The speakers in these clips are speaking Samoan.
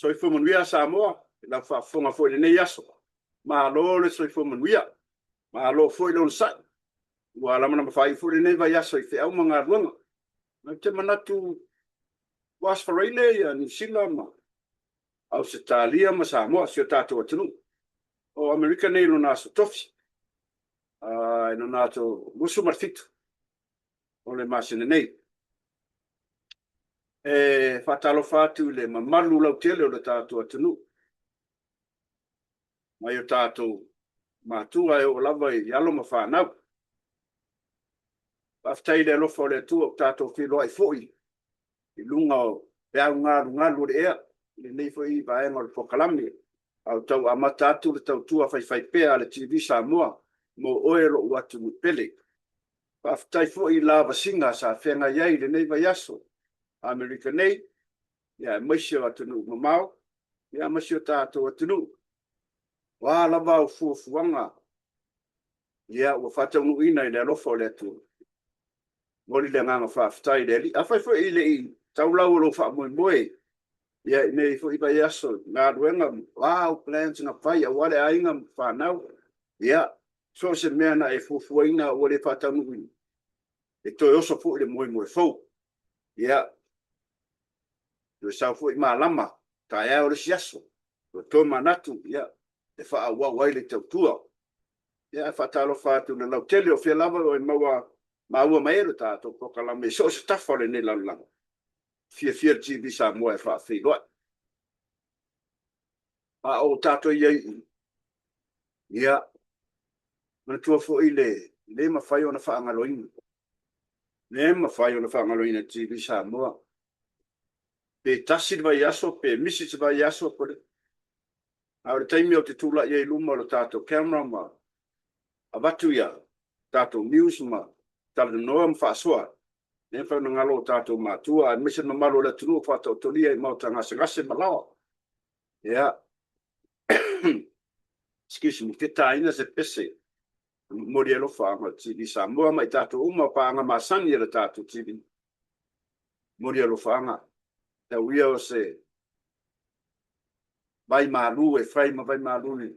Soifua manuia Samoa i lau faafofoga foi i lenei aso. Malo le soifua manuia, malo foi le onosai. Ua lamalama faaiu foi lenei vaiaso i feau ma galuega. Ou te manatu ua Aso Faraile Niu Sila ma Ausetalia ma Samoa, si o tatou atunuu. O Amerika nei i lona aso tofi, i lona aso 27 o le masina nei. E faatalofa atu i le mamalu lautele o le tatou atunuu, mai o tatou matua e oo lava i alo ma fanau. Faafetai i le alofa o le Atua ua tatou feiloai foi i luga o peau galugalu o le ea i lenei foi vaega o le polokalame, a o tau amata atu le tautua faifaipea a le TV Samoa mo oe lou atunuu pele. Faafetai foi i lavasiga sa feagai ai i lenei vaiaso Amerika nei, aemaise o atunuu mamao, ma si o tatou atunuu. O a lava au fuafuaga, ia ua faataunuuina i le alofa o le Atua. E momoli le agaga faafetai i le Alii. Afai foi e le i tau lau o lou faamoemoe i lenei foi vaiaso i galuega, o a au plans na fai aua le aiga ma fanau, ia, so o se mea na e fuafuaina ua le faataunuuina, e toe oso foi le moemoe fou. Ia, toe sau foi malama taeao le isi aso, toe tomanatu, ia, e faaauau ai le tautua. Ae faatalofa atu i le lautele, o fea lava o e maua mai ai le tatou polokalame i so o se tafa o lenei lalolagi, e fiafia le TV Samoa e faafeiloai. A o tatou i ai i i, ia, manatua foi le le mafai ona faagaloina, le mafai ona faagaloina e le TV Samoa, pe tasi le vaiaso pe misi se vaiaso, a o le taimi ou te tulai ai i luma o le tatou camera ma avatu tatou news ma talanoa ma faasoa, e le mafai ona galo o tatou matua aemaise le mamalu o le atunuu o faataotolia i maota gasegase ma laoa. Ia, excuse me, fetaina se pese e momoli alofaaga o le TV Samoa ma i tatou uma o paaga masani a le tatou TV. Momoli alofaaga, tau ia o se vai malu e fai ma vai malu i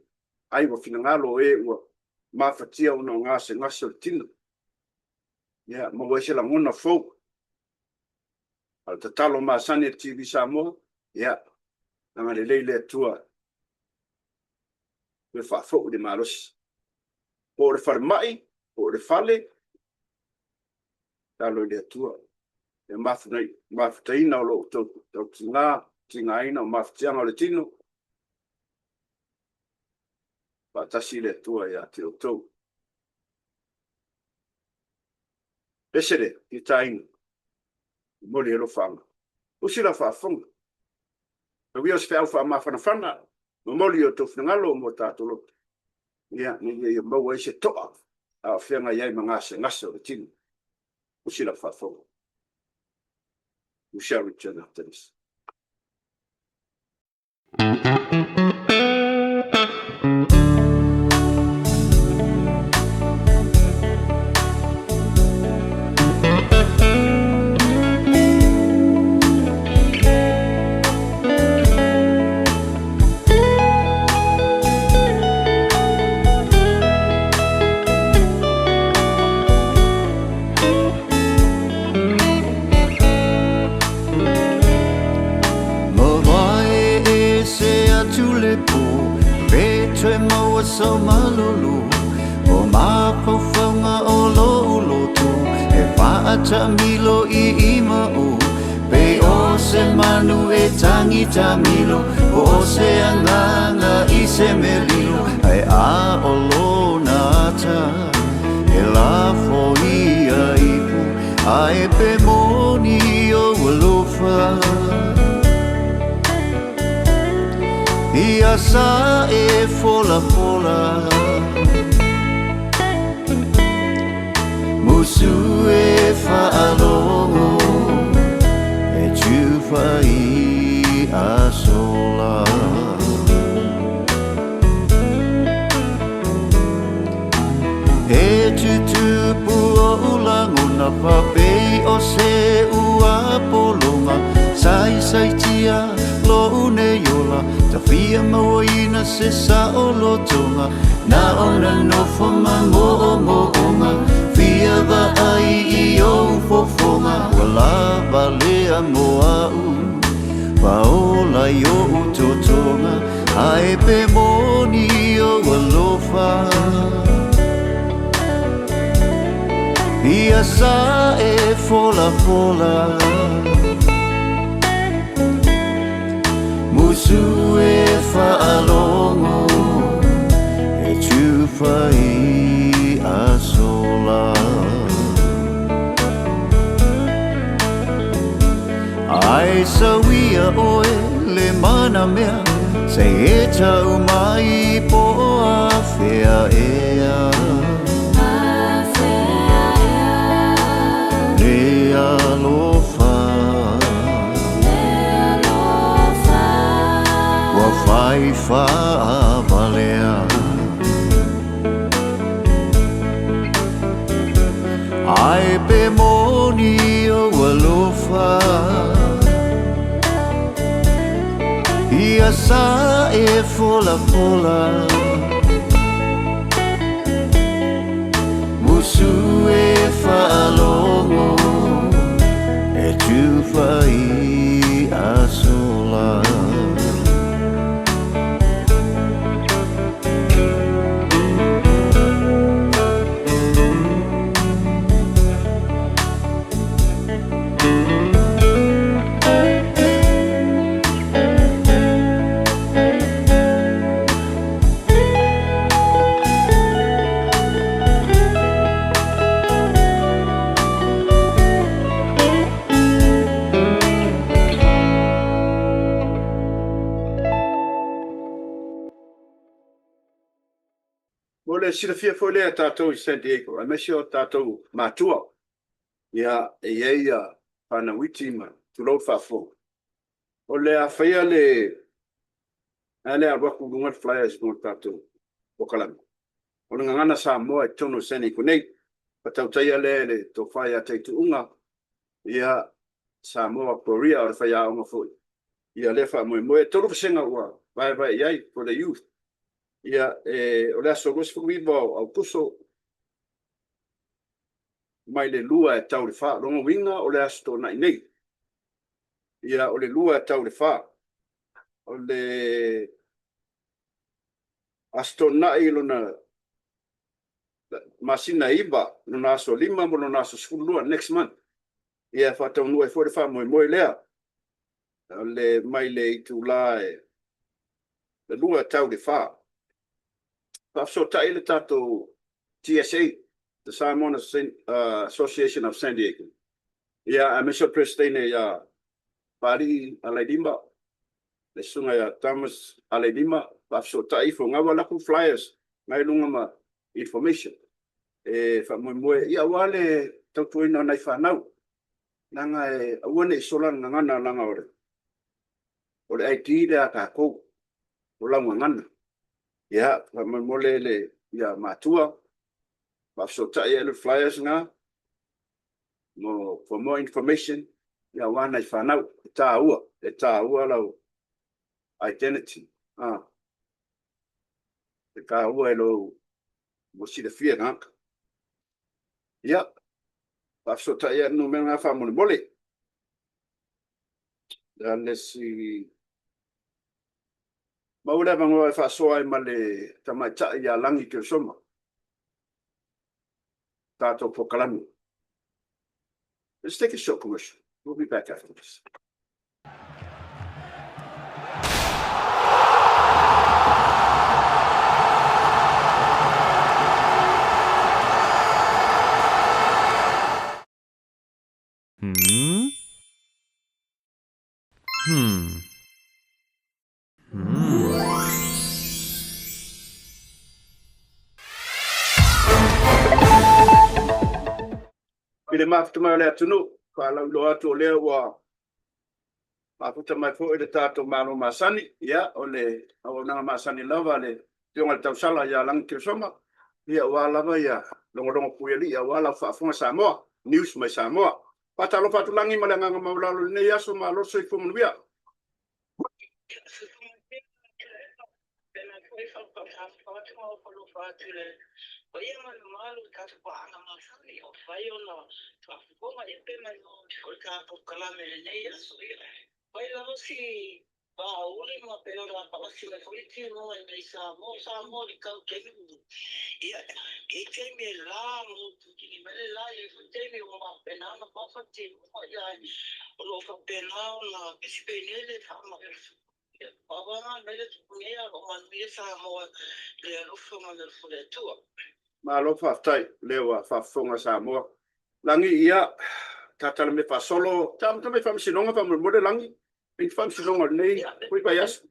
ai ua finagalo o e ua mafatia ona o gasegase o le tino. Ia, maua ai se lagona fou. A o le tatalo masani a le TV Samoa, ia, agalelei le Atua toe faafou le malosi. Po o le falemai, po o le fale, tatalo i le Atua. Ia mafutaina o lo outou tautiga, tigaina o mafatiaga o le tino, faatasi le Atua ia te outou. Pese le fitaina, momoli alofaaga. Usi lau faafofoga. Tau ia o se feau faamafanafana, momoli o outou finagalo mo tatou loto. Ia, ina ia maua ai se toa a o feagai ai ma gasegase o le tino. Usi lau faafofoga. We shall return after this. Mavae ese atu le po, pe toe maua sau malolo, o mafaufauga o lou loto, e faatamilo i imao, pe o se manu e tagi tamilo, po o se agaga i se melilo, ae a o lona ata, e lafo ia iho, ae pe moni ou alofa. Ia sa e folafola, musu e faalogo, e tufa i asola. E tutupu oʻu lagona faapei o se ua pologa, saisaitia loʻu nei ola. Ta fia mauaina se saolotoga Na ona nofo ma moomooga Fia vaai i ou fofoga Ua lava lea mo au Paola i ou totoga Ae pe moni ou alofa Ia sa e folafola Musu e faalogo E tufa i aso la Ae sauia oe le manamea Se e tau mai po o afea ea Le alofa Ua fai faavalea Ae pe moni ou alofa Ia sa e folafola Musu e faalogo E tufa i aso la Mo le silafia foi lea e tatou i San Diego, aemaise o tatou matua, ia, e i ai ia fanau iti ma tulou le faafofoga. O le a faia le, a lea alu atu i luga le flyers mo le tatou polokalame. O le Gagana Samoa i totonu o San Diego nei. Faatautaia lea e le Tofa ia Taituuga, ia, Samoa Korea, o le faiaoga foi ia lea faamoemoe. E 3 vasega ua vaevae i ai for the youth. Ia, e, o le aso 29 o Aokuso mai le 2 e tau i le 4. Lona uiga o le Aso Toonai nei. Ia, o le 2 e tau i le 4. O le Aso Toonai lona masina e 9, lona aso 5 ma lona aso 12, next month. Ia, e faataunuu ai foi le faamoemoe lea. O le mai le itula e 2 e tau i le 4. Faafesootai le tatou TSA, the Samoan Association of San Diego, ia, aemaise o le Peresetene ia Paalii Alailima, le susuga ia Thomas Alailima, faafesootai ifo, na ua alu atu flyers na i luga ma information e faamoemoe, ia, aua le tautuaina o nai fanau, leaga e aua ne i sola le gagana, leaga o le ID lea a tatou, o lau gagana. Ia, faamolemole le ia matua, faafesootai atu le flyers na mo for more information, ia aua nai fanau. E taua, e taua lau identity. Ah. E taua e lou mo silafia tagata. Ia, faafesootai atu numera na faamolemole. Le le isi maua le avanoa e faasoa ai ma le tamaitai ia Lagi Keresoma, tatou polokalame. Let's take a short commercial. We'll be back after this. Hmm? Hmm. Hmm. I le mafuta mai o le atunuu, faalauiloa atu o lea ua mafuta mai foi le tatou Malo masani, ia, o le auaunaga masani lava a le Afioga i le Tausala ia Lagi Keresoma, ia, aua lava ia logologo puialii aua lau faafofoga Samoa, news mai Samoa. Faatalofa atu Lagi ma le agaga maualalo i lenei aso, malo le soifua manuia. Malo faafetai o lea ua faafofoga Samoa. Lagi, ia, talatala mai faasolo, ta amata mai i Faamasinoga faamolemole Lagi, i Faamasinoga o lenei foi vaiaso.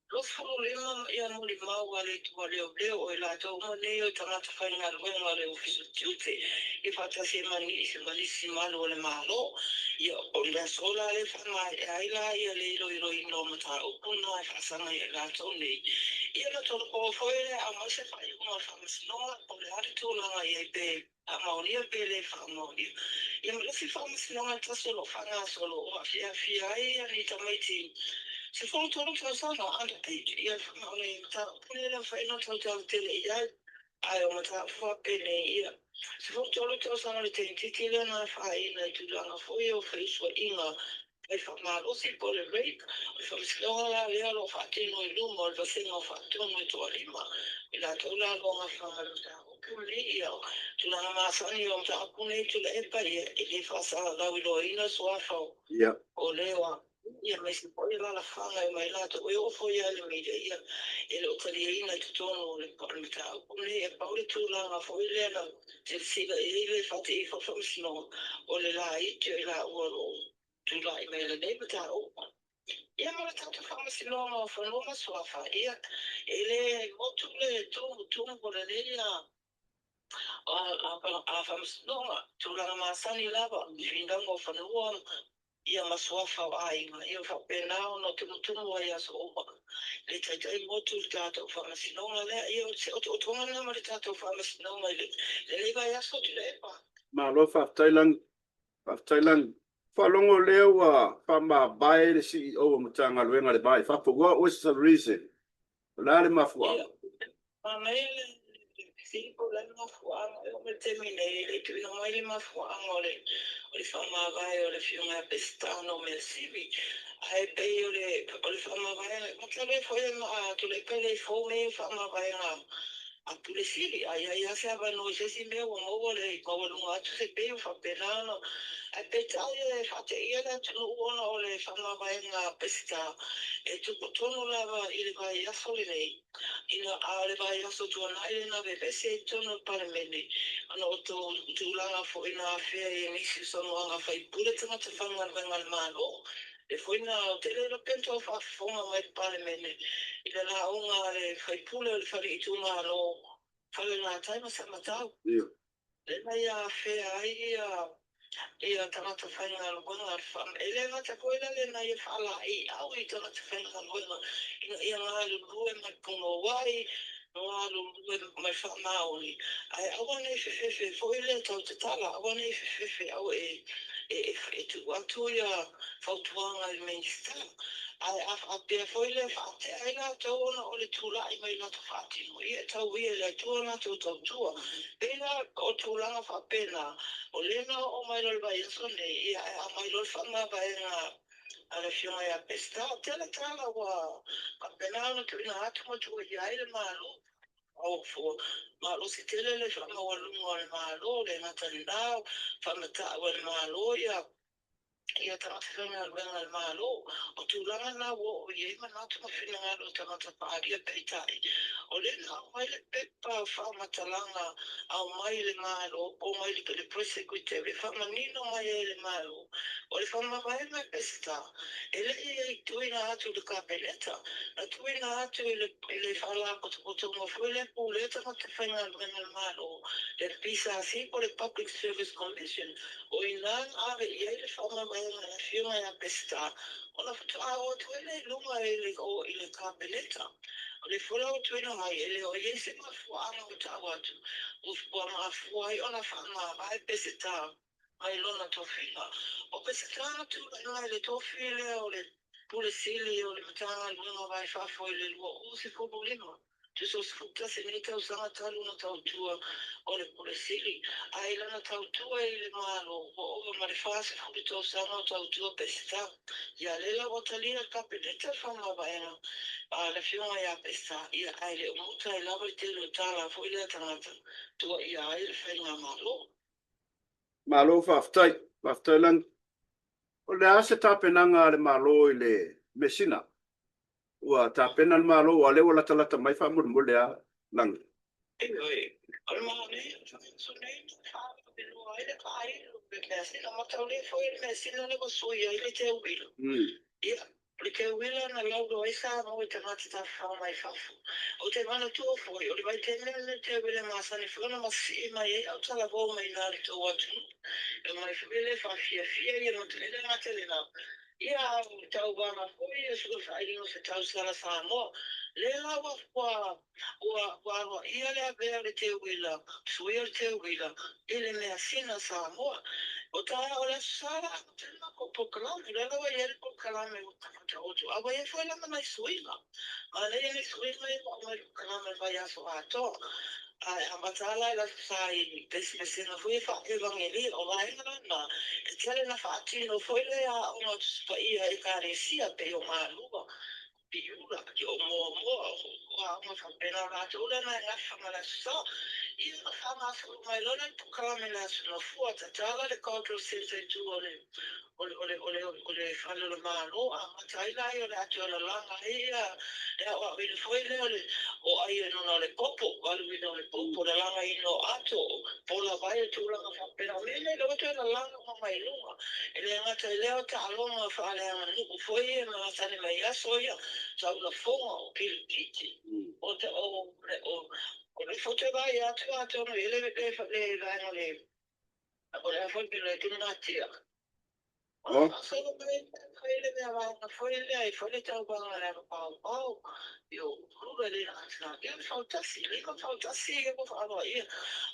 25 ia molimau a le Itu a Leoleo o i latou uma nei o tagata faigaluega o le Ofisa o Tiute ia faatasi ai ma nisi ma nisi malu o le Malo. Ia, o le aso la lea e faamaea ai la ia le iloiloina o mataupu na e faasaga ia i latou nei, ia ona tolopo foi lea e aumai se faaiuga o le Faamasinoga po o le a le tulaga i ai pe faamaonia pe le faamaonia. Ia ma le isi faamasinoga e tasi o lo o faagasolo o aafiaafia ai ni tamaiti 13 tausaga, under age, ia o le mataupu lea e le mafai ona tautala tele i ai, ae o mataupu faapenei, ia, 13 tausaga le tamaitiiti lea na afaina i tulaga foi o feusuaiga fai faamalosi po o le rape. O le faamasinoga la lea o lo o faatino i luma o le vasega o faatonu e toalima, i latou la o lo o gafa ma le mataupu lenei. Ia, o tulaga masani o mataupu nei Tuilaepa, ia, e le faasalalauiloaina suafa o le o ia aemaise foi alalafaga e omai latou e oo foi lava i le media, ia, e le o taliaina i totonu o le mataupu lenei. E pau le tulaga foi lea na silasila i ai le faateia foi le faamasinoga, o le laiti o i laua o lo o tulai mai i lenei mataupu. Ia ma le tatou Faamasinoga o Fanua ma Suafa, ia, e le motu le tumutumu o lenei Faamasinoga, tulaga masani lava, finauga o fanua ia ma suafa o aiga, ia faapena ona tumutumu ai i aso uma. E le taitai motu le tatou Faamasinoga lea. Ia, o se otootoga lena ma le tatou Faamasinoga i lenei vaiaso, Tuilaepa. Malo faafetai Lagi. Faafetai Lagi. Faalogo lea ua faamavae le CEO o Matagaluega o le Va i Fafo. What was the reason? O le a le mafuaaga? Ia, manaia le fesili po o le a le mafuaaga. E oo mai i le taimi nei, e le i tuuina mai le mafuaaga o le o le faamavae o le Afioga ia Peseta Measili. Ae pei o le o le faamavaega, masalo e foi a Tuilaepa e le fou mea ia o faamavaega a Pule Sili, a i ai lava se avanoa i se isi mea ua maua le maualuga atu se pei ua faapena ona. Ae peitai e faateia le atunuu ona o le faamavaega a Peseta e tupu tonu lava i le vaiaso lenei, ina a o le vaiaso tuanai lea na vevesi ai i totonu o le Palemene ona o tulaga foi na afea ai e nisi o saunoaga a sui usufono tagata faigaluega a le Malo. E foi na ou te le iloa pe na tou faafofoga mai i le Palemene i le lauga a le sui usufono o le fale itumalo Falelatai ma Samatau. Lea na ia afea ai ia tagata faigaluega e le gata foi la lea na ia faalaeiau i tagata faigaluega ina ia galulue ma le punouai, galulue ma le faamaoni, ae aua ne i fefefe foi lea tau tatala, aua ne i fefefe, aua e e tuu atu ia fautuaga i le Minisita. Ae a faapea foi lea faatea ai latou ona o le tulai mai latou faatino, ia e tau ia i le Atua latou tautua. Pei la o tulaga faapena, o lea na oo mai loa i le vaiaso nei, ia ae aumai loa le faamavaega a le Afioga ia Peseta. Tele tala ua faapena ona tuuina atu ma tuuaia ai le Malo. Ua malosi tele le faamaualuga o le Malo, le gata i lena, faamatau e le Malo ia ia tagata faigaluega a le Malo. O tulaga na ua oo i ai manatu ma finagalo o tagata faaalia. Peitai, o lea na aumai le pepa faamatalaga aumai le Malo po o mai le Press Secretary e faamanino mai ai e le Malo o le faamavaega e Peseta e le i tuuina atu i le Kapeneta, na tuuina atu i le i le Faalapotopotoga foi lea e pulea tagata faigaluega a le Malo, le PSC po o le Public Service Commission. O i ina na ave i ai le faamavaega a le Afioga ia Peseta, ona faatoa oo atu ai lea i luga i le o i le Kapeneta. O le folau tuuina mai, e le o i ai se mafuaaga ua tau atu, ua mafua ai ona faamavae Peseta mai lona tofiga. O Peseta na tulai mai i le tofi lea o le Pule Sili o le Matagaluega o Va i Fafo i le 2015. Tusa o 11 nei tausaga talu ona tautua o le Pule Sili, a i lana tautua i le Malo, ua ova ma le 40 tausaga o tautua Peseta. Ia lea la ua talia e le Kapeneta le faamavaega a le Afioga ia Peseta, ia ae le o muta ai lava le tele o tala foi lea tagata tuuaia ai le Faigamalo. Malo faafetai. Faafetai Lagi. O le a se tapenaga a le Malo i le Mesina? Ua tapena le Malo, aua o lea ua latalata mai faamolemole a Lagi. Ioe, o le manaia o le vaiaso nei na faalaveloa ai le faailo i le measina. Mataulia foi le measina lea ua sui ai le teuila. Ia, o le teuila. teuila na laulo ai Samoa i tagata tafafao mai fafo. Ou te manatua foi, o le vaitaimi lenei o teuila e masani foi ona masii mai ai autalavou mai ina le tou atunuu. E omai foi le faafiafia ia ma e le gata i lena, ia a o le tauvaga foi ia sui faailiga o se tausala Samoa. Lea la ua ua ua ua aloaia le avea o le teuila, suia o le teuila i le measina Samoa. O taeao o le Aso Sa la amata ai le matou polokalame, lea la ua i ai le polokalame ua faataoto, a ua i ai foi la ma nai suiga. Manaia nai suiga ia ua aumai i le polokalame i le vaiaso atoa. Ae amata lava la i le Aso Sa i pesepesega foi ia faa-Evagelia. O vaega la na, e tele na faatino foi le aoga o Tusi Paia a Ekalesia pei o Malua, Piula, o Moamoa, o aoga faapena, o latou lea na e gafa ma le Aso Sa. Ia ona faagasolo mai loa lea o le polokalame i le Aso Gafua, tatala le Cultural Centre i tua o le o le, o le, o le, o le fale o le Malo, amata ai la ia o le a toe lalaga ai ia le aoaoina foi lea o le o aienona o le popo, valuina o le popo, lalagaina o ato, pola vai o tulaga faapena. O mea nei lea ua toe lalaga uma mai luga. E le gata i lea o taaloga faaleaganuu foi ia e masani mai i aso ia, taulafoga, o pilipiti, o, o, o, o le foi toe vaai atu atonu e i ai le, le, le vaega o le O le a foi le mea natia. Oh. Faasolo mai fai le mea vaega foi lea e fai le tauvaga a le alapaopao i o Ulula le atina ia le fautasi le ma fautasi ia ua faaloa ia.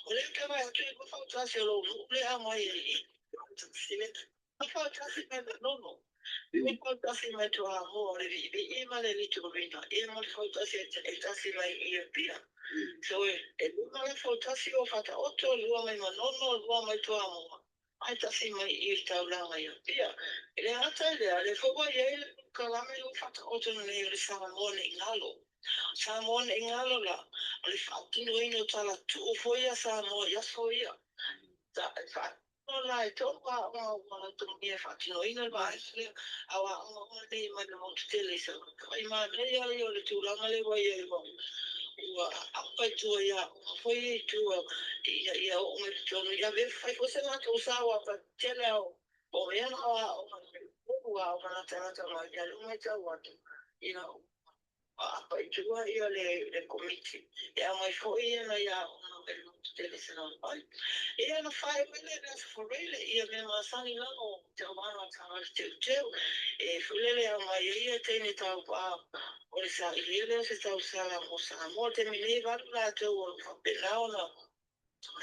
O lea te vaai atu i le fautasi o lou nuu lea aumai ai i fautasi le ma fautasi mai Manono. Le fautasi mai Toamua o le Viivii ma le Litorina ia ma le fautasi e tasi mai i Apia. So e lima le fautasi o Fataoto, lua mai Manono, lua mai Toamua, ae tasi mai i le taulaga i Apia. E le gata i lea, lea foi ua i ai le polokalame lea ua faataoto nei o le Samoa Nei Galo. Samoa Nei Galo la, o le faatinoina o talatuu foi a Samoa i aso ia. Faatino la e tolu aoga ua lautogia e faatinoina le vaega lea, a o aoga uma nei mai le motu tele i Salafai. Manaia ia o le tulaga lea ua i ai ua ua aapa i tua i aoga foi ia i tua ina ia oo mai i totonu ia ave fai foi se latou sao a tele a o mea na o aoga i aoga latalata mai ia lea ua matau atu ina Aapa i tua ia le Komiti e aumai foi ia nai aoga mai le motu tele i Salafai. Ia ona faaiu ai lea i le Aso Faraile, ia mea masani lava o tauvaga a tagata teuteu e foi lele e aumai ai ia teine tauvaa o le sailia lea o se tausala mo Samoa. O le taimi nei e valu latou o lo o faapena ona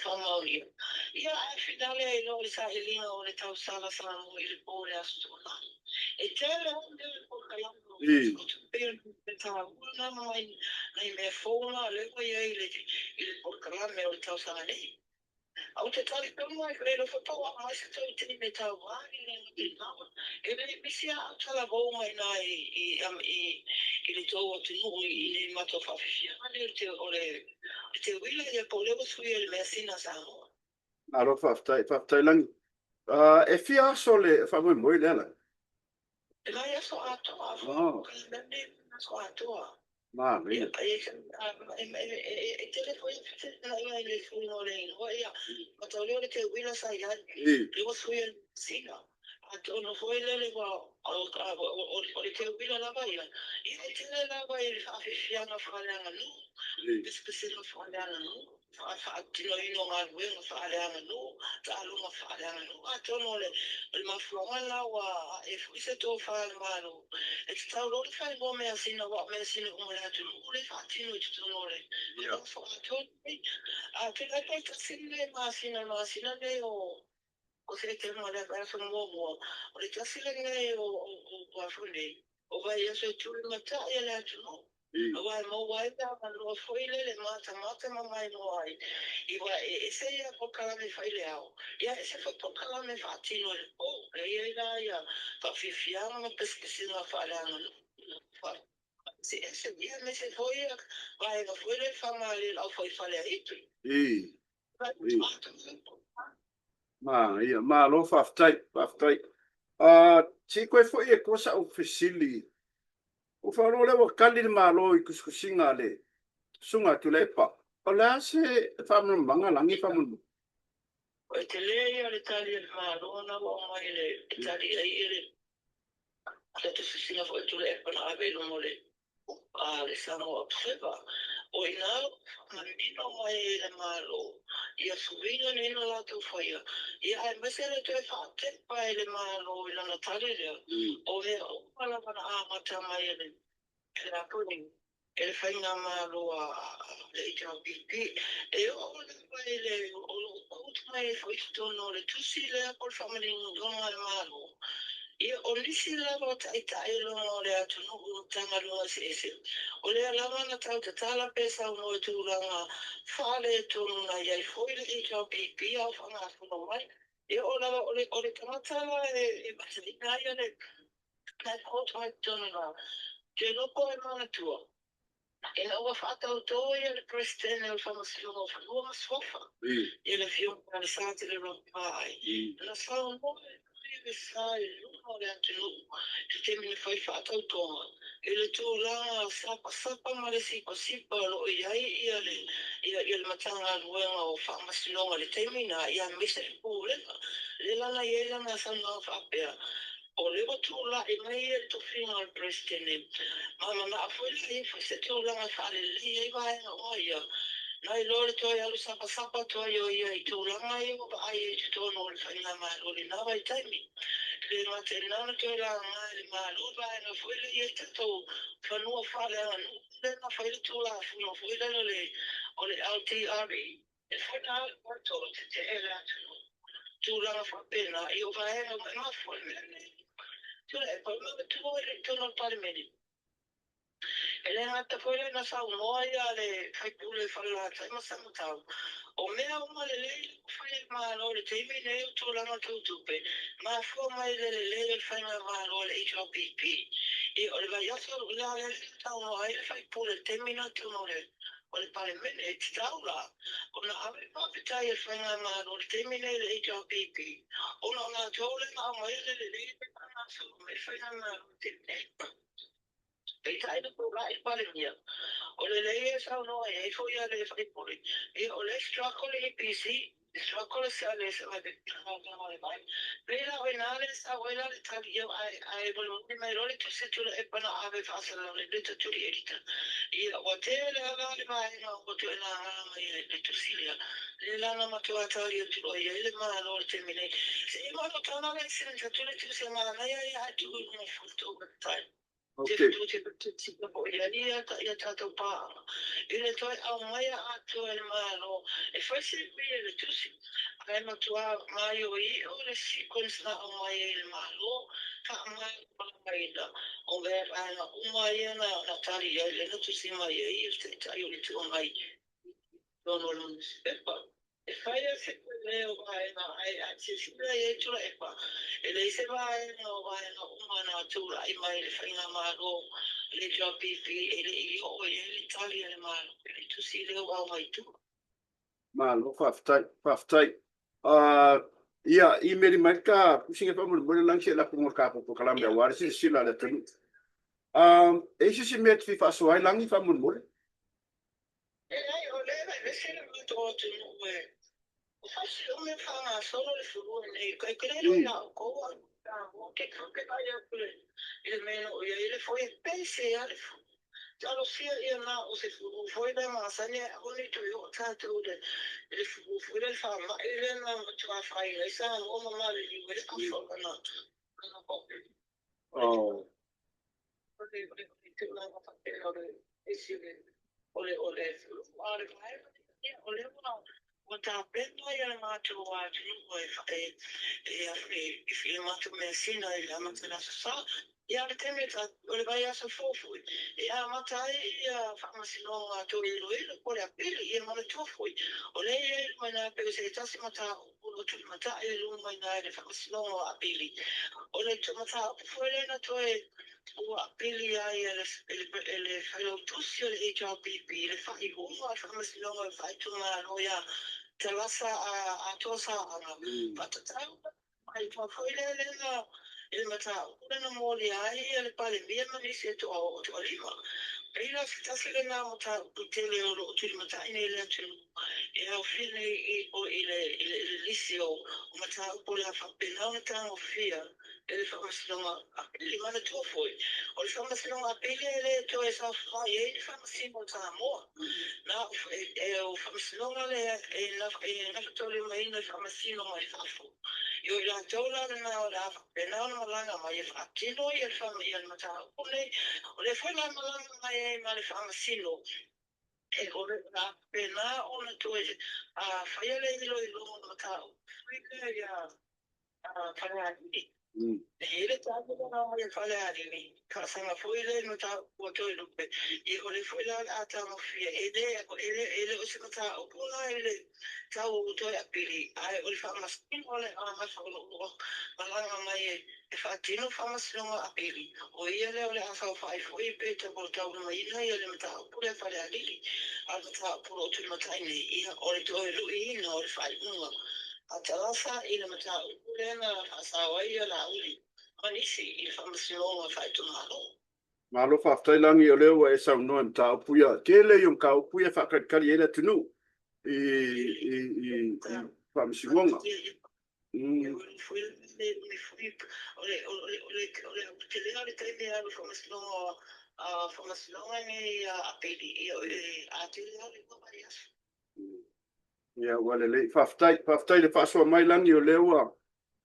Faamaonia. Ia, ae finale ai loa le sailiga o le tausala Samoa i le po o le Aso Toonai. E tele lava mea o le polokalame o Fatukotu pei o le mea taua lena ma nai nai mea fou na lea ua i ai i le i le polokalame o le tausaga nei. A ou te talitonu lava le iloa foi po ua aumai se tou teine tauva i le galuega. E le misi lava au talavou mai ina i i i i le tou atunuu i nei matou faafiafiaga nei o le o le I te uila ia po o lea ua suia i le measina a Samoa. Malo faafetai, faafetai Lagi. Uh, e fia aso le faamoemoe lea Lagi? E vaiaso atoa, oh. Aso atoa. Manaia. E tele foi e fetuunaiga i le suiga o le igoa, ia, matau lea o le teuila sa i ai, lea ua suia i le measina. Atonu foi lele ua o le teuila lava ia, ia e tele lava i le faafiafiaga faaleaganuu, pesepesega faaleaganuu, faatinoina o galuega faaleaganuu, taaloga faaleaganuu. Atonu o le mafuaaga lena ua ae foi se tofa a le Malo e tatau loa ona fai loa measina aua o measina uma a le atunuu lea e faatino i totonu o le aso atoa lenei. A tulai mai tasi lenei masina, le masina lenei o O Setema o le vaiaso muamua, o le tasi lenei o aso nei, o vaiaso e tulimatai e le atunuu, aua e maua ai le avanoa foi lele matamata ma maimoa ai, aua e ese ia polokalame fai i le ao, ia ese foi polokalame faatino i le po. E i ai la ia faafiafiaga ma pesepesega faaleaganuu, faaeseese, ia aemaise foi ia vaega foi lea e faamalie i le aufaifale a Itu. Manaia, malo faafetai, faafetai. Uh, se i koe foi e koa sa'u fesili. Ua faalogo lea ua tali le Malo i tusitusiga a le Susuga a Tuilaepa. O le a se faamalamalamaga Lagi faamolemole? O le tele ia o le tali a le Malo na ua aumai e tali ai le. Le tusitusiga foi o Tuilaepa na ave i luma o le le Samoa Observer, o i ina ua faamanino mai e le Malo ia suiga nei na latou faia, ia aemaise le toe faatepa e le Malo i lana tali lea, o mea uma lava na amata mai e le e le Faigamalo a le HRPP. E oo lava i le, o lo o quote mai ai foi i totonu o le tusi lea po o le faamaninoga a le Malo, ia o nisi lava o taitai i luga o le atunuu i Matagaluega eseese, o lea lava na tau tatala pe saunoa i tulaga faaletonu na i ai foi le HRPP a o faagasolo mai. E oo lava o le tagata la e mataina ai le Na quote mai totonu la, Te loko e manatua, ina ua faatautō ia le Peresetene o le Faamasinoga o Fanua ma Suafa i le Afioga ia Lesatele Rob Pāi, na saunoa ai foi le sa i luma o le atunuu i se taimi na fai faatautoga i le tulaga sapasapa ma le sipasipa o lo o i ai ia le ia le Matagaluega o Faamasinoga i le taimi na, ia aemaise le Pulega. Lea la na i ai lana saunoaga faapea, O lea ua tulai mai ia le tofiga o le Peresetene, ma manao foi la ia fai se tulaga e faalelei ai vaega uma ia, nai lo le toe alu sapasapa atu ai o ia i tulaga ia ua vaai ai i totonu o le Faigamalo i lena vaitaimi. E le gata i lena ona toe laga e le Malo vaega foi lea e i ai tatou fanua faaleaganuu lea na fai le Tulafono foi lele o le LTRE. E fai na alu matou e tetee le atunuu. Tulaga faapena i o vaega uma e mafua i le mea lenei. Tuilaepa, o le matua i totonu o le Palemene. E le gata foi lea na saunoa ia le sui usufono o Falelatai ma Samatau, o mea uma lelei lea ua fai e le Malo i le taimi nei o tulaga tau tupe, mafua mai i le lelei o le faigamalo a le HRPP. Ia o le vaiaso la lea na saunoa ai le sui usufono i le taimi na totonu o le o le Palemene, e tatau la ona ave le faafetai a le Faigamalo i le taimi nei i le HRPP ona o latou lea na aumaia le lelei lea faagasolo mai le Faigamalo i le taimi nei. Peitai na tulai le Palemia, o le lelei e saunoa i ai foi a le sui usufono, ia o lea e struggle le EPC, Pei la o i ina lea e sau ai la le tali ia ae mulimuli mai loa le tusi a Tuilaepa na ave faasalalau i le to the editor. Ia ua tele lava le vaega ua toe laga mai ai le tusi lea, lea la na matua tali atu loa i ai le Malo i le taimi nei. Se i maua le send atu le tusi a manaia ia ae tuu i luga o le tou website. Ia tatou paaga i le toe aumaia atoa e le Malo e fai se ui e le tusi, ae matua maioio le sequence na aumai ai e le Malo faamalamalamaina o mea vaega uma ia na tali ai lea na tusi mai ai le Taitai o le Itu Agai i totonu o le nusipepa. E fai lava se leo o vaega ae a silasila i ai Tuilaepa, e leai se vaega o vaega uma na tulai mai i le faigamalo a le HRPP e le i oo i ai le tali a le Malo i le tusi lea ua aumai i tua. Malo faafetai, faafetai. Ia, imeli mai le ta tusiga faamolemole Lagi se i lafo mo le tatou polokalame aua le silasila a le atunuu. E i ai se isi mea e te fia faasoa ai Lagi faamolemole? Leai, o lea e vevesi le matou atunuu e fasi o mea faagasolo le fulu nei. E te le iloa ia outou a o ke ke vaai atu i le mea o i ai le foi e pese lava le fulu. Talosia ia na o se fulu foi lea masani ae aua ne i toe oo tatou i le fulu foi lea le faamai lea na matua afaina ai Samoa ma maliliu ai le afa o lana Oh. O le tulaga faapena o le isi o le o le a o le vaega ia o lea ua tapena ia le matou atunuu e e e e le matou measina i le amata i le Aso Sa. Ia o le taimi o le vaiaso fou foi e amata ai ia faamasinoga toe iloilo po o le apili. Ia manatua foi o lea e i ai luma i ina pei o se tasi mataupu o lo o tulimatai i luma i ina i le faamasinoga o apili. O le mataupu foi lea na toe ua apili ai e le Failautusi o le HRPP le faaiuga o le Faamasinoga o le Faaitumalo ia Talasa Atoa Saaga, faatatau mai tua foi lea lea i le mataupu lea na molia ai le Palemia ma nisi e toalima. Pei la o se tasi lena o mataupu tele o lo o tulimatai nei i le atunuu e aofia nei i le lisi o mataupu o le a faapena ona tagofia. E le Faamasinoga Apili. Manatua foi, o le Faamasinoga Apili e le toe saofai ai le Faamasino o Samoa. Na e o Faamasinoga lea e e gafataulimaina e Faamasino mai fafo. I o i latou la lena o le a faapena ona malaga mai e faatino ia le ia le mataupu nei. O lea foi la e malaga mai ai ma le Faamasino e o le a faapena ona toe faia le iloiloga o le mataupu foi lea ia Falealili. E i ai le tali na aumai e Falealili, faasaga foi lea i mataupu a Toelupe, ia o lea foi la o le a tagofia. E le, e le, e le o se mataupu la i le tau toe apili, ae o le faamasino o le agafa o lo o malaga mai e faatino faamasinoga apili, o ia lea o le a saofai foi pe taulimaina ia le mataupu lea a Falealili. A o le mataupu o lo o tulimatai nei, ia o le toe luiina o le faaiuga a Tarasa i le mataupu lea na faasao ai Laauli ma nisi i le Faamasinoga Faaitumalo. Malo faafetai Lagi o lea ua e saunoa i mataupu ia. Tele ia o mataupu ia e faatalitali ai le atunuu i i i i faamasinoga. O le aotelega o le taimi e alu i faamasinoga faamasinoga nei apili, ia e tele lava le 2 vaiaso. Ia ua lelei. Faafetai, faafetai i le faasoa mai Lagi o lea ua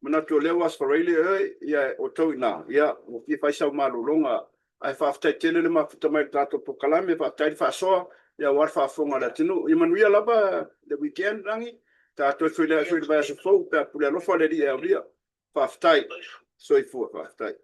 manatu o lea ua Aso Faraile oe, ia o tou i ina, ia ua fia fai sau malologa. Ae faafetai tele le mafuta mai i le tatou polokalame, faafetai le faasoa, ia aua le faafofoga a le atunuu. Ia manuia lava le weekend Lagi, tatou feiloai foi i le vaiaso fou pe a pule alofa le Alii e aulia. Faafetai. Soifua, faafetai.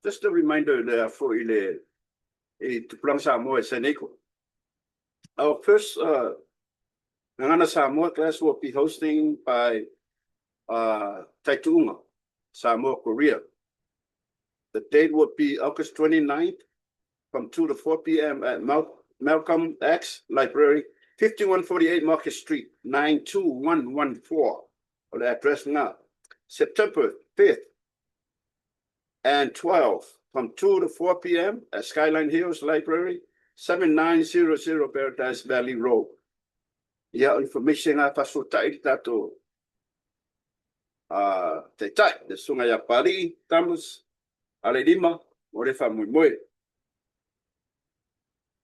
Just a reminder le foi i le i Tupulaga Samoa e San Diego. Our first Gagana Samoa class will be hosting by Taitu'uga, Samoa, Korea. The date will be August 29th from 2 to 4 p.m. at Malcolm X Library, 5148 Market Street, 92114. O le address na. September 5th and 12th from 2 to 4 p.m. at Skyline Hills Library, 7900 Paradise Valley Road. Ia, o information nga faasotai le tatou taitai, le susuga ia Papalii Thomas Aleilima mo le faamoemoe.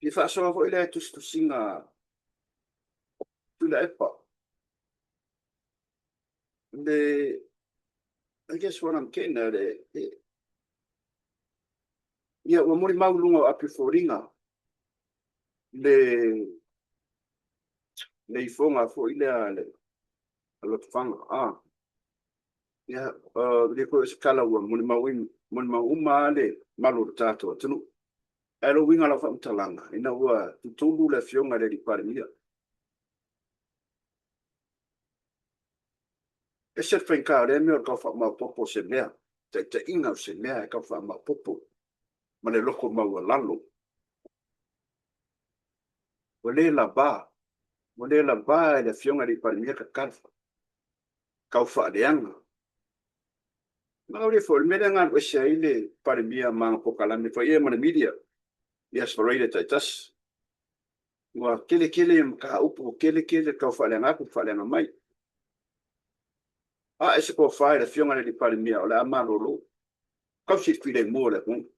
Fia faasoa foi lea tusitusiga Tuilaepa. Le I guess what I'm getting at, ia, ua molimau i luga o api o foliga le ifoga foi lea le Lotofaga. Ia, le foi o se tala ua molimau, molimau uma lava le malu o le tatou atunuu. Ae lou uiga o lau faamatalaga, ina ua tutulu le afioga i le Palemia. Ese le faigata o lea mea o le tau faamaopoopo o se mea, taitaiga o se mea e tau faamaopoopo ma le loto maualalo. Ua le lava, ua le lava e le afioga i le Palemia tatala, tau faaleaga. Ma foi, le mea lea na alu ese ai le Palemia ma ana polokalame foi ia ma le media i aspirator taitasi. Ua tele tele mataupu, ua tele tele tau faaleaga atu, faaleaga mai. A e se tofa i le afioga i le Palemia, o le a malolo. Tausi le filemu o le atunuu.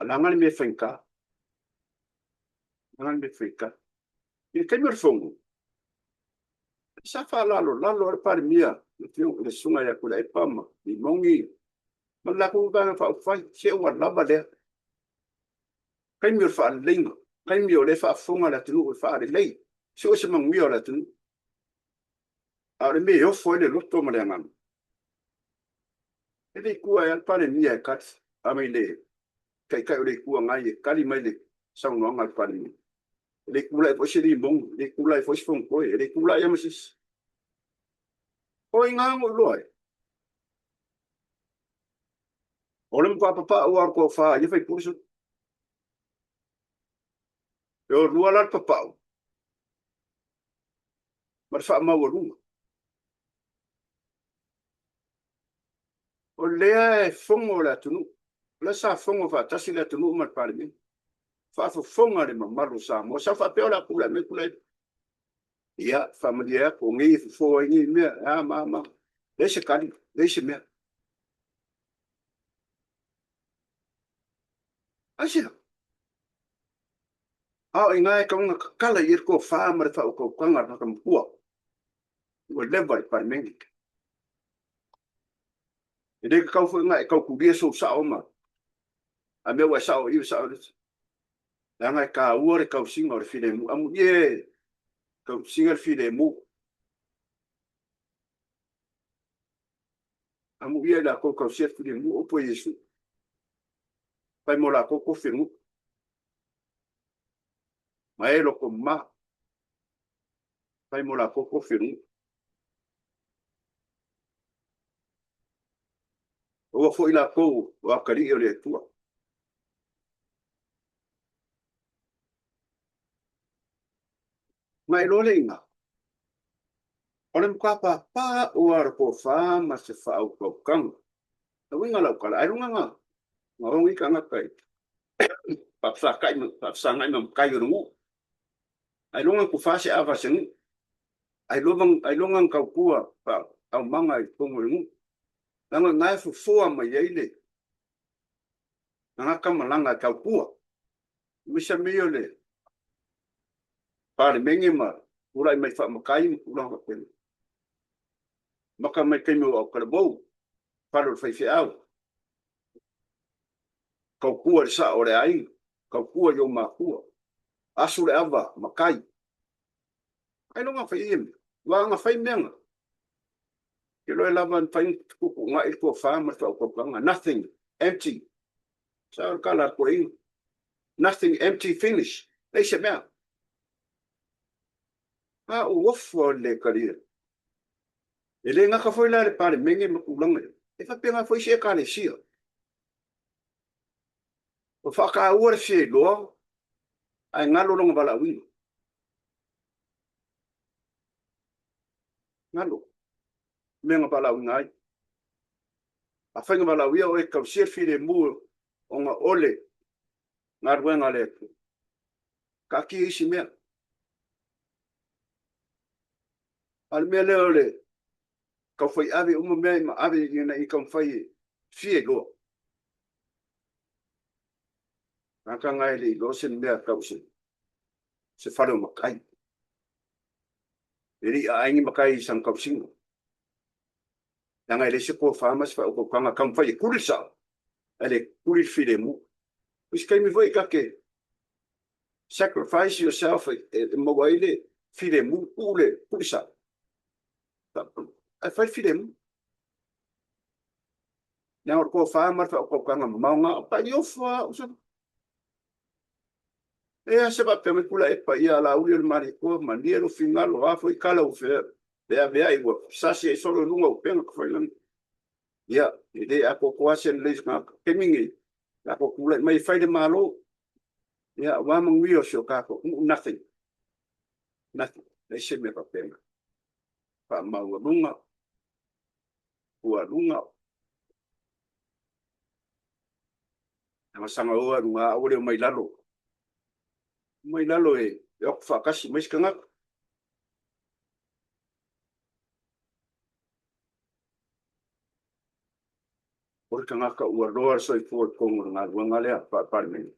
Leaga le mea faigata. Leaga le mea faigata. I le taimi o le fono, sa faalalolalo le Palemia, le afioga le susuga ia Tuilaepa ma Limoni ma le latou vaega faaupufai, se ua lava lea. Taimi o le faaleleiga, taimi o lea e faafofoga le atunuu e faalelei, sue se manuia o le atunuu. A o le mea e ofo ai le loto ma le agaga. E le i tua ai le Palemia e tali, a mai le Taitai o le Itu Agai e tali mai le saunoaga a le Palemia. E le i tulai foi se Limoni, e le i tulai foi se Fonotoe, e le i tulai lava ma se isi. O i ina na ou iloa ai. O le matua papau lava o le toafa ia faipule sui. E o lua la le papau ma le faamaualuga. O lea e fono le atunuu. O lea sa fono faatasi le atunuu ma le Palemene. Faafofoga le mamalu o Samoa. Sa faapea o le a tulai mai tulai. Ia, faamalie atu, o nei e fofo ai nei mea, e a ma a ma. Leai se tali, leai se mea. Aisea? A o i ina e tatau ona tatala i ai le tofa ma le faautautaga a le tagata matua. Ua leva i le Palemene. E le tatau foi ona e tautulia sou sao ma a mea ua e sao i i, sao i le leaga e taua le tausiga o le filemu. Amuia e tausiga le filemu. Amuia i latou tausia le filemu, upu a Iesu. Fai mo latou tofi o le nuu. Ma e loto mama. Fai mo latou tofi o le nuu. Aua foi latou o atalii o le Atua. Ma e iloa le iga, o le matua pāpā ua le tofa ma se faautautaga. Le uiga o lau tala, ailoga na ogi tagata i faafesagai ma matai o le nuu. Ailoga na tufa se ava a se nuu. Ailoga na tautua aumaga i totonu o le nuu. Leaga o lena e fofoa mai ai le tagata malaga e tautua. Aemaise lava mea ia o le Palemene ma tulai mai faamatai ma tulaga faapena. Maka mai taimi o autalavou, fale o le faifeau, tautua i le sao o le aiga, tautua i ou matua, asu le ava matai. Ailoga fai ia mea, aua ana fai mea na. Ke loe lava na fai na fetuutuunai le tofa ma le faautautaga. Nothing. Empty. Sao le tala a le toeaina. Nothing empty finish. Leai se mea. A ou ofo au i le le talia. E le gata foi la i le Palemene ma tulaga ia, e faapena foi isi Ekalesia. Ua faataua le fia iloa ae galo lona valaauina. Galo mea na valaauina ai. Afai na valaauia oe e tausia le filemu ona o le galuega a le Atua, taatia isi mea. A o le mea lea o le taufai ave uma mea ma ave ina ia taumafai e fia iloa. Tagata na e le iloa se mea tau se se fale o matai. E le i aai ni matai i sana tausiga. Leaga e leai se tofa ma se faautautaga e taumafai e tuli le sao, ae le tuli le filemu. O isi taimi foi ta te sacrifice yourself e maua ai le filemu, tuu le tuu le sao, ae fai le filemu. Leaga o le tofa ma le faautautaga mamao na, o taiofa au sa. E a se faapea mai Tuilaepa, ia Laauli o le Malietoa, malie lou finagalo, o a foi tala ua feaveai ua sasi ai solo i luga o upega tafailagi. Ia, e le atoatoa se lelei o se tagata. Taimi nei, tatou tulai mai e fai le Malo, ia, aua manuia o si o tatou atunuu, nothing, nothing, leai se mea faapena. Faamaualuga, pualuga, Sagasaga i luga aua le omai i lalo. Omai i lalo e o atu faatasi ma isi tagata. O le tagata ua loa le soifua i totonu o le galuega lea faa-Palemene.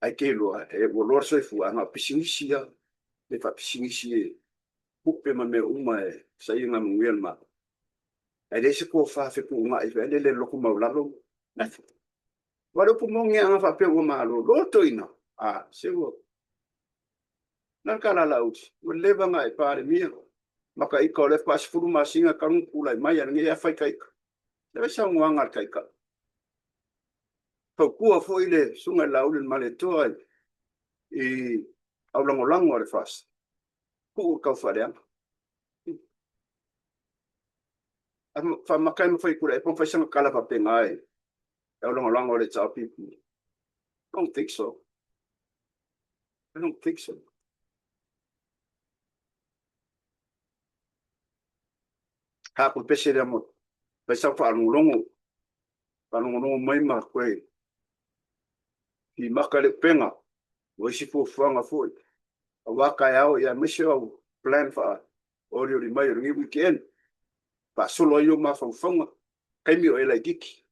Ae te iloa, e ua loa le soifua, ae na o pisinisi lava, le faapisinisi e tupe ma mea uma e saia na manuia le Malo. Ae leai se tofa fetuunai foi lele loto maualalo. Nothing. Aua o le upu moni lava ana faapea ua malolo toeaina, a, se ua Na le tala a Laauli, ua leva ona e Palemia, ma ta ita o lea faatoa 10 masina talu ona tulai mai, a o lenei lava fai ta ita. E fai saunoaga a le Taitai. Fautua foi le Susuga i le Laauli o le Malietoa i aulagolago a le FAST, tuu le taufaaleaga. Faamaka ai ma fai Tuilaepa ma fai sana tala faapena i aulagolago a le HRPP. I don't think so. I don't think so. Ha ko pese lea mo fai sau faalogologo, faalogologo mai ma koe fimaka le upega o isi fuafuaga foi aua taeao ia aemaise au plan faa olioli mai o lenei weekend faasolo ai ou mafaufauga taimi o e laititi.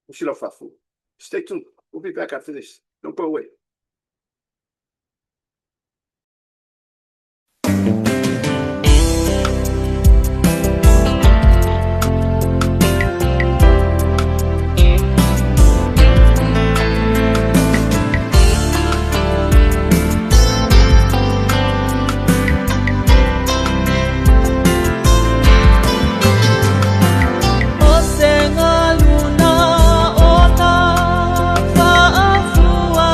Usi lau faafofoga. Stay tuned. We'll be back after this. Don't go away. O se galuna o na faafua.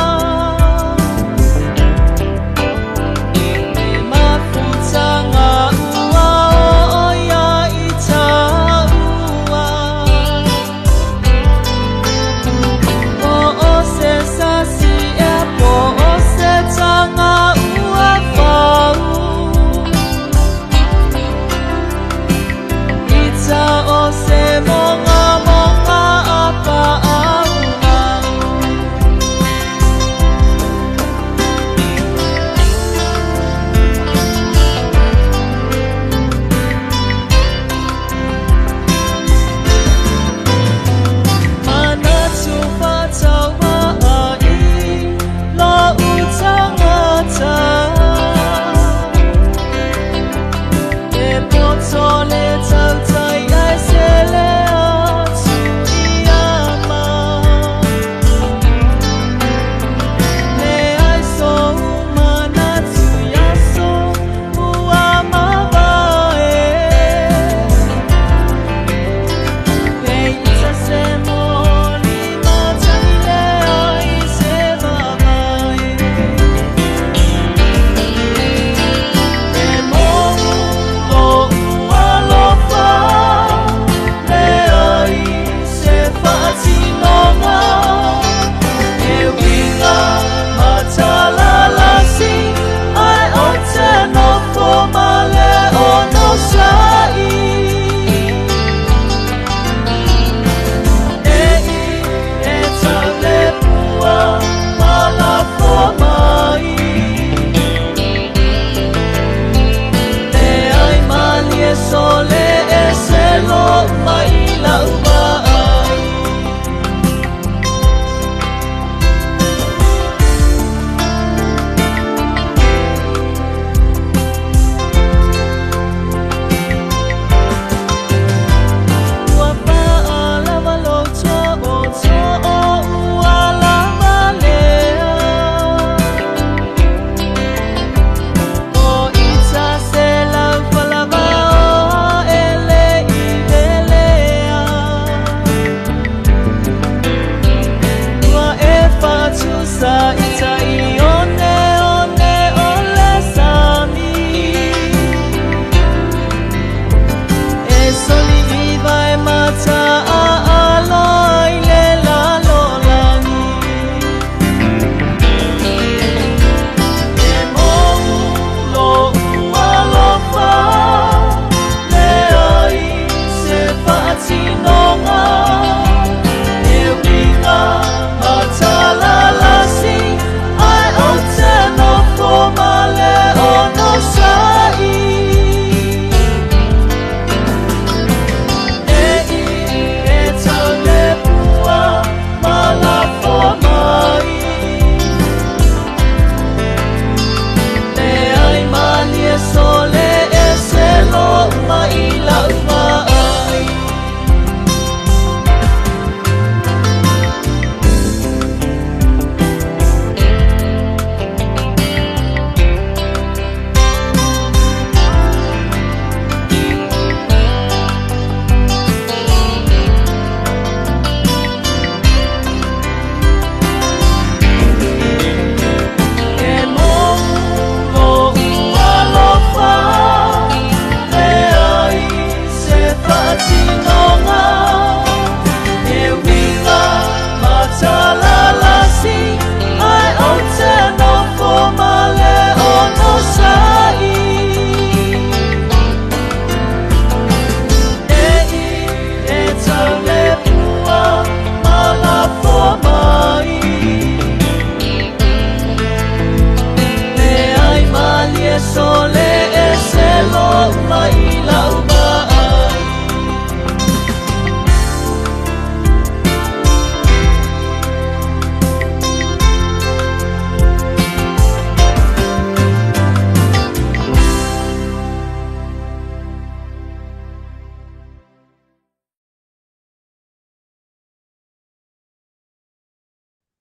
aso le ese lou mai lau vaai.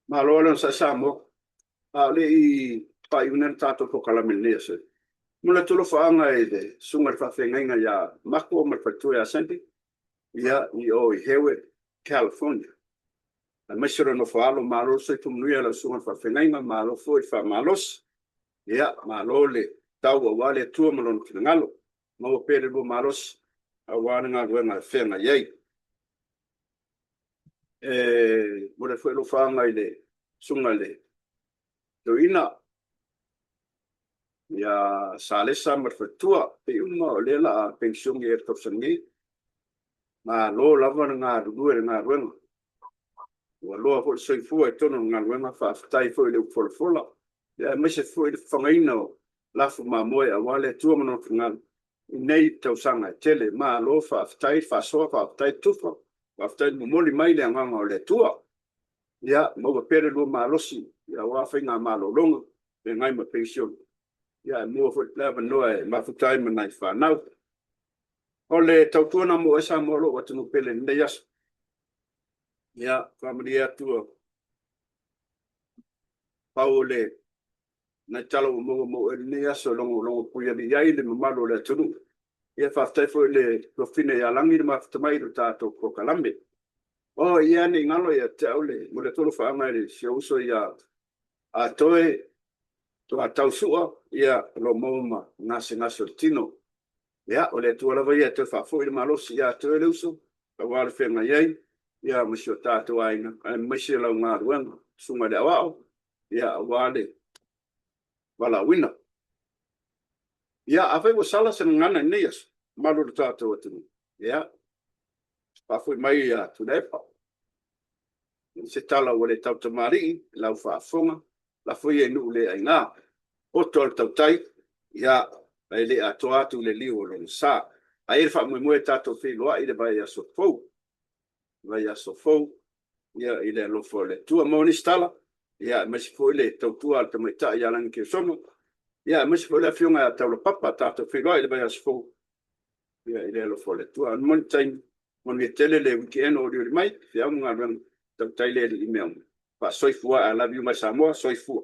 Malo le onosai Samoa. A o le i faaiuina le tatou polokalame i lenei aso, e momoli atu alofaaga i le Susuga i le Faafeagaiga ia Mako ma le faletua ia Sandy, ia, i o i Hayward, California, aemaise o le nofo a alo. Malo le soifua manuia i lau Susuga i le Faafeagaiga, malo foi le faamalosi. Ia, malo le tau aua le Atua ma Lona finagalo. Maua pea le lua malosi aua le galuega e feagai ai. E momoli atu foi alofaaga i le Susuga i le Toeaina ia Salesa ma le faletua, pei uma o lea o le a penisione ea i le tausaga nei. Malo lava le galulue i le galuega. Ua loa foi le soifua i totonu o le galuega, faafetai foi i le upu folafola, aemaise foi le fafagaina o lafu mamoe aua le Atua ma Lona finagalo i nei tausaga e tele. Malo faafetai le faasoa, faafetai le tufa, faafetai le momoli mai le agaga o le Atua. Ia maua pea le lua malosi aua faiga malologa, feagai ma penisione, ae maua foi le avanoa e mafuta ai ma nai fanau. O le tautua lena mo oe Samoa lou atunuu pele i lenei aso. Ia, faamalie atu, pau o le nai tala ua maua mo oe i lenei aso e logologo puialii ai le mamalu o le atunuu. Ia faafetai foi i le tuafafine ia Lagi le mafuta mai i le tatou polokalame. O ia ne i galo ia te au le momoli atu alofaaga i si ou uso ia Atoe Tuatau Sua, ia o lo o maua ma gasegase o le tino. Ia, o le Atua lava ia e toe faafoi le malosi ia te oe le uso, aua le feagai ai, ia ma si o tatou aiga, aemaise lau galuega, Susuga i le Aoao, ia aua le valaauina. Ia, afai ua sala se gagana i lenei aso, mamalu o le tatou atunuu, ia, faafoi mai ia Tuilaepa. Se tala ua le tautamalii i lau faafofoga, lafo ia i nuu le aina. Poto a le tautai, ia, e le atoa atu i le liu o lona sa. Ae i ai le faamoemoe tatou feiloai i le vaiaso fou, vaiaso fou, ia, i le alofa o le Atua. Maua nisi tala, ia, aemaise foi le tautua a le tamaitai ia Lagi Keosono, ia, aemaise foi le afioga ia Taulapapa. Tatou feiloai i le vaiaso fou, ia, i le alofa o le Atua. Ae mo le taimi, manuia tele le weekend o olioli mai, feau ma galuega, tautai le Alii i mea uma. Faasoifua, I love you my Samoa, soifua.